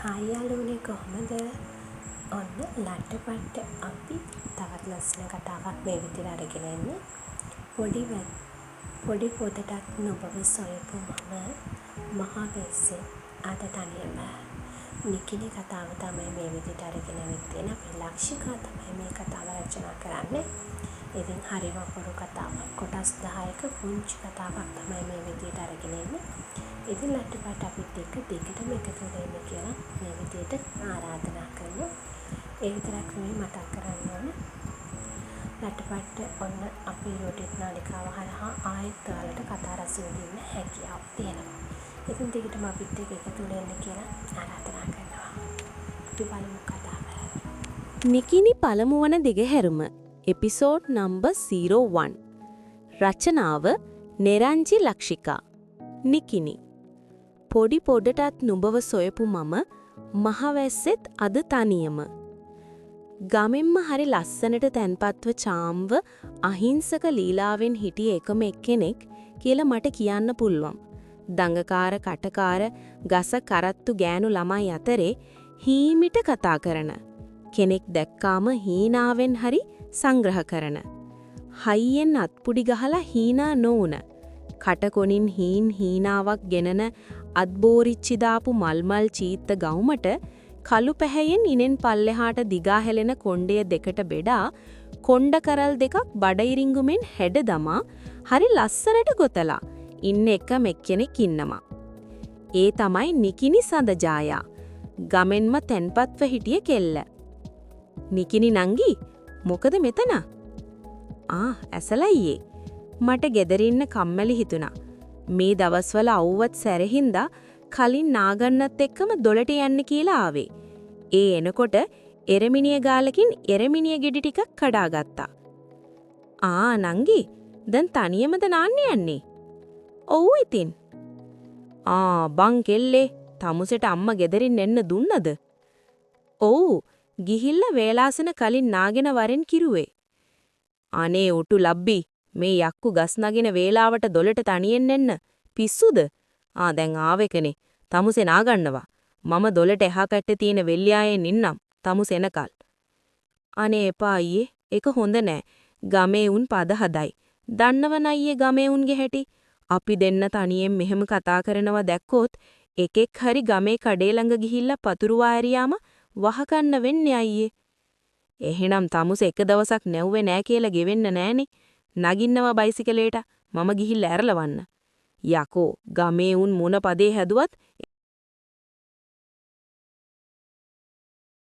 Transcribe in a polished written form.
Hi යාළුවනේ, කොහොමද? ඔන්න ලට්ට පට්ට අපි තවත් ලස්සන කතාවක් මේ විදිහට අරගෙන එන්නේ. පොඩි පොඩි පොතටත් නුඹව සොයපු මම මහ වැස්සෙත් අද තනියම. නිකිණි කතාව තමයි මේ විදිහට අරගෙන ඇවිත් තියෙන්නේ. අපේ ලක්ෂිකා තමයි මේ කතාව රචනා කරන්නේ. ඉතින් හරිම අපූර්ව කතාවක්. කොටස් 10ක පුංචි කතාවක් තමයි මේ විදිහට අරගෙන එන්නේ. ඉතින් ලට්ට පට්ට අපිත් එක්ක දිගටම එකතු වෙලා ඉන්න කියලා මේ විදිහට ආරාධනා කරනවා. ඒ විතරක් නෙමෙයි, මතක් කරන්න ඕන, ලට්ට පට්ට ඔන්න අපේ YouTube නාලිකාව හරහා ආයෙත් ඔයාලට කතා රස විඳින්න හැකියාව තියෙනවා. ඉතින් දිගටම අපිත් එක්ක එකතු වෙලා ඉන්න කියලා ආරාධනා කරනවා. අපි බලමු කතාව. නිකිණි පළමුවන දිගහැරුම, එපිසෝඩ් නම්බර් 01. රචනාව නෙරංජි ලක්ෂිකා. නිකිණි. පොඩි පොඩටත් නුඹව සොයපු මම මහවැස්සෙත් අද තනියම. ගමෙන්ම හරි ලස්සනට තැන්පත්ව චාම්ව අහිංසක ලීලාවෙන් හිටිය එකම එක්කෙනෙක් කියලා මට කියන්න පුළුවන්. දඟකාර කටකාර ගස කරත්තු ගෑනු ළමයි අතරේ හීමිට කතා කරන. කෙනෙක් දැක්කාම හීනාවෙන් හරි සංග්‍රහ කරන. හයියෙන් අත්පුඩි ගහලා හීනා නොවුන. කටකොනින් හීන් හීනාවක් ගෙනන, අත්බෝරිච්චි දාපු මල්මල් චීත්ත ගවුමට කළු පැහැයෙන් ඉනෙන් පල්ලෙහාට දිගා හැලෙන කොණ්ඩය දෙකට බෙඩා, කොණ්ඩ කරල් දෙකක් බඩ ඉරිඟුමෙන් හැඩ දමා හරි ලස්සනට ගොතලා ඉන්න එකම එක්කෙනෙක් ඉන්නවා. ඒ තමයි නිකිනි සඳජායා. ගමෙන්ම තැන්පත්ව හිටිය කෙල්ල. නිකිනි නංගි, මොකද මෙතන? ආ ඇසලයියේ. මට ගෙදර ඉන්න කම්මැලි හිතුණා. මේ දවස්වල අවුවත් සැරහින්දා කලින් නාගන්නත් එක්කම දොලට යන්න කියලා ආවේ. ඒ එනකොට එරමිනිය ගාලකින් එරමිනිය ගෙඩි ටිකක් කඩාගත්තා. ආ නංගි, දැන් තනියමද නාන්න යන්නේ? ඔව් ඉතින්. ආ බං කෙල්ලේ, තමුසෙට අම්මා ගෙදරින් එන්න දුන්නද? ඔව්, ගිහිල්ලා වේලාසන කලින් නාගෙන වරෙන් කිරුවේ. අනේ උටු ලබ්බි, මේ යක්කු ගස් නගින වේලාවට දොලට තනියෙන් එන්න පිස්සුද? ආ දැන් ආවෙකනේ. තමුසේ නාගන්නවා. මම දොලට එහා පැත්තේ තියෙන වෙල්යායෙන් ඉන්නම් තමුසේ එනකල්. අනේ එපා අයියේ, ඒක හොඳ නෑ. ගමේ උන් පද හදයි. දන්නවන අයියේ ගමේ උන්ගේ හැටි. අපි දෙන්න තනියෙන් මෙහෙම කතා කරනවා දැක්කොත් එකෙක් හරි ගමේ කඩේ ළඟ ගිහිල්ලා පතුරුවා ඇරියාම වහකන්න වෙන්නේ අයියේ. එහෙනම් තමුසේ එක දවසක් නැව්වේ නෑ කියලා ගෙවෙන්න නෑනේ. නගින්නවා බයිසිකලේට, මම ගිහිල්ලා ඇරලවන්න. යකෝ, ගමේ උන් මොන පදේ හැදුවත්